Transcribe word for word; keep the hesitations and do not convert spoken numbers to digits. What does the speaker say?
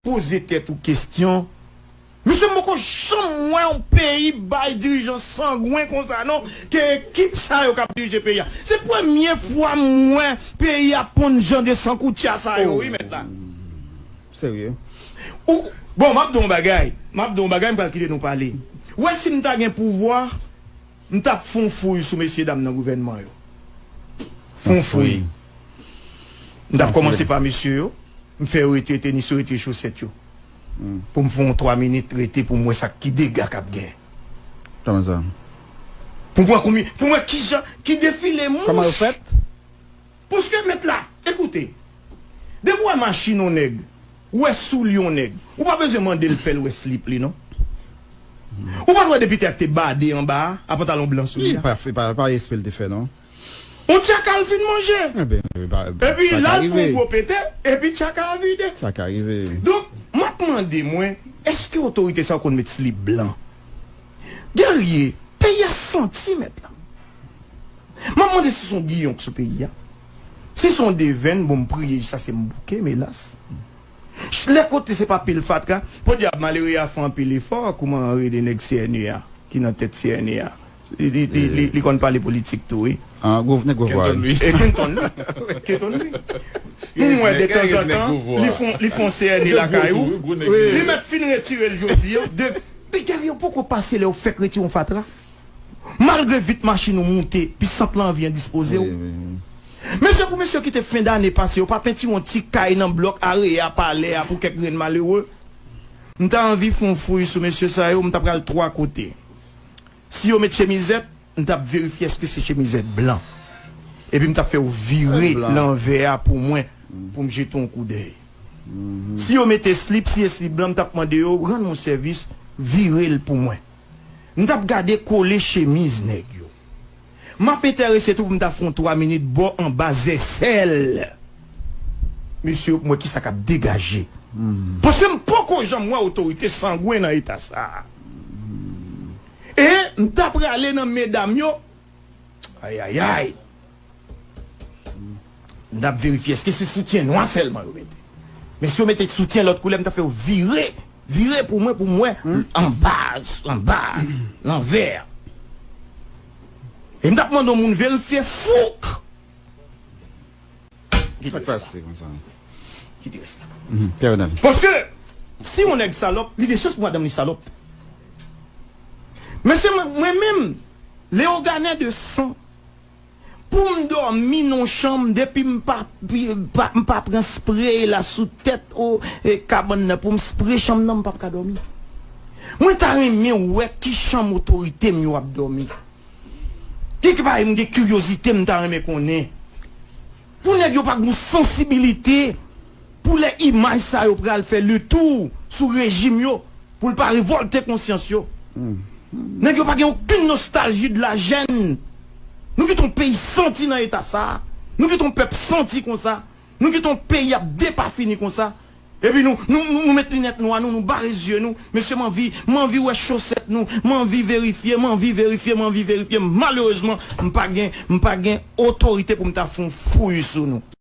poze tèt ou kesyon. Mesye, m poko janm wè yon peyi bay dirijan sangwen konsa non, ke ekip sa yo k ap dirije peyi a. Se premye fwa m wè peyi a ponn jan de sankoutya sa yo, wi, mèt la. Serye. Ou, bon, m ap di w yon bagay. M ap di w yon bagay, m pral kite nou pale. Ou wè, si m ta gen pouvwa, m t ap fè yon fouy sou mesye dam nan gouvènman yo. Fè yon fouy. M t ap kòmanse pa mesye yo. M fè yo retire tenis yo, retire chosèt yo. Pou m fè yon twa minit rete pou m wè sa ki dega k ap gen. Kòman sa? Pou m wè konbyen, pou m wè kijan, ki defile mouch. Kòman yo fèt? Paske mèt la, ekoute, depi w wè machin yon nèg, ou wè soulye yon nèg, ou pa bezwen mande l fè l wè slip li non. Ou pa t wè depi tè te bade anba a, a pantalon blan sou li a. Pa, pa, pa espre l te fè non. Yon tchaka l fin manje. Epi la l fè yon gwo pete, epi tchaka a vide. Sa ka rive. Donk, m ap mande mwen, èske otorite sa yo konn met slip blan? Guerrier, peyi a santi mèt la. M ap mande si se yon giyon k sou peyi a. Si se yon devenn, bon, m priye jiskaske m bouke, m elas. Lè kote se pa pil fatra, podyab malere a fè anpil efò, kouman rele nèg C N E a, ki nan tèt C N E a. Li, li, li, li, li konn pale politik tou, wi. Ah, gwo, nèg gwo vwa, wi. E Kenton, wi. Kenton, wi. M wè de tanzantan, li fon, li fon C N E lakay ou. Li mèt fin retire l jodi an. De, men Guerrier, ou poko pase lè yo fèk retire yon fatra. Malgre vit machin ou moute, pi sant lan anvi endispoze w. Mesye, pou mesye ki te fen dane pase, yo pa pentire yon ti kay nan blòk Areya, Palè a pou kèk grenn malere. M ta anvi fè yon fouy sou mesye sa yo, m ta pral twa kote. Si yo met chemizèt, m t ap verifye èske se chemizèt blan. Epi m t ap fè yo vire lanvè a pou mwen, pou m jete yon koudèy. Si yo mete slip, si e slip blan, m t ap mande yo, rann mwen sèvis, vire l pou mwen. M t ap gade kole chemiz nèg yo. M ap enterese tou pou m ta fè yon twa minit bò anba zèsèl mesye yo pou m wè kisa k ap degaje. Paske m poko janm wè otorite sangwen nan eta sa a. E m ta prale nan medam yo. Ayayay. M t ap verifye èske se soutyen nwa sèlman yo mete. Men si yo mete soutyen lòt koulè, m t ap fè yo vire, vire pou mwen, pou m wè anba, anba, lanvè. E m t ap mande yon moun verifye fouk. Sa k pase konsa? Kite rès la. Paske si yon nèg salòp, li gen chans pou madanm li salòp. Mesye, mwen, mwen menm, Leogane de san, pou m dòmi nan yon chanm, depi m pa, pa, m pa pran spray la sou tèt o, e, kabann nan, pou m spray chanm nan, m p ap ka dòmi. Mwen ta renmen wè ki chanm otorite m yo ap dòmi. Gen ki bagay m gen kiryozite m ta renmen konnen. Pou nèg yo pa gen yon sansibilite, pou lè imaj sa yo pral fè letou sou rejim yo, pou l pa revòlte konsyans yo. Nèg yo pa gen okenn nostalji de la jèn. Nou kite yon peyi santi nan eta sa a. Nou kite yon pèp santi konsa. Nou kite yon peyi ap depafini konsa. Epi nou, nou, nou, nou met linèt nwa nou, nou bare zye nou. Mesye, m anvi, m anvi wè chosèt nou. M anvi verifye, m anvi verifye, m anvi verifye. Malerezman, m pa gen, m pa gen otorite pou m ta fè yon fouy sou nou.